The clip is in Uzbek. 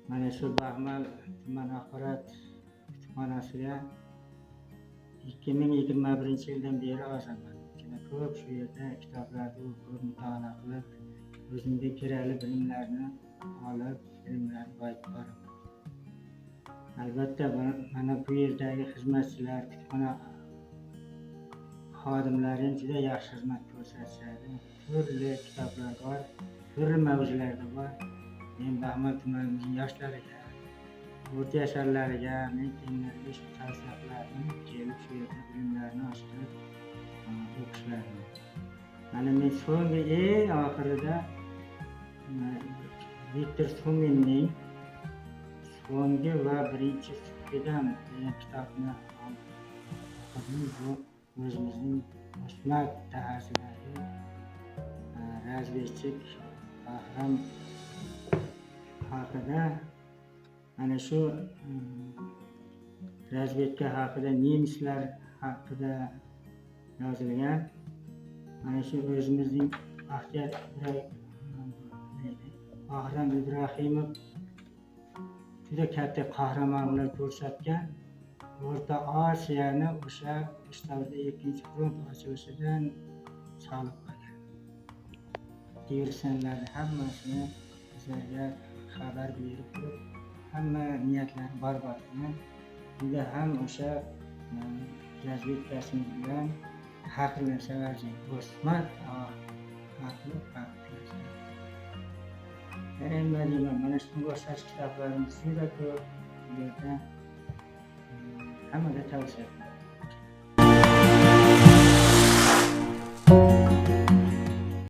Mana shu Baxmal tuman axborot kutubxonasiga 2021-yildan beri ozaman. Juda ko'p shu yerda kitoblarni o'qib, mutolaa qilib, o'zimga kerakli bilimlarni olib, bilimlarni boyitib boraman. Albatta, mana bu yerdagi xizmatchilar, kutubxona xodimlari ham juda yaxshi xizmat ko'rsatishadi. Turli kitoblar bor, turli mavzularda bor. Men Baxmal tumanimizning yoshlariga, o'rta yasharlariga, men tenglariga shu tavsiya qilardim, kelib shu yerda bilimlarni oshirib o'qishlarini. Mana men so'nggi eng oxirida Viktor Suminning So'nggi va birinchi subhidam degan kitobni o'qidim. Bu o'zimizning O'smat dahasidagi razvedchik Bahrom haqida, mana shu razvedka haqida, nemislar haqida yozilgan. Mana shu o'zimizning Baxtiyor Bahrom Ibrohimov juda katta qahramonlik ko'rsatgan. O'rta Osiyoni o'sha urush ikkinchi front ochilishidan solib qo'ygan. Diversantlarni hammasini bizlarga xabar berib turib, hamma niyatlari barbod qilgan. Bunda ham o'sha razvedkasimiz bilan faxrlansa arziydi. O'smat haqli faxrlansa. Nima deyman, mana shunga o'xshash kitoblarimiz juda ko'p bu yerda, hammaga tavsiya qilaman.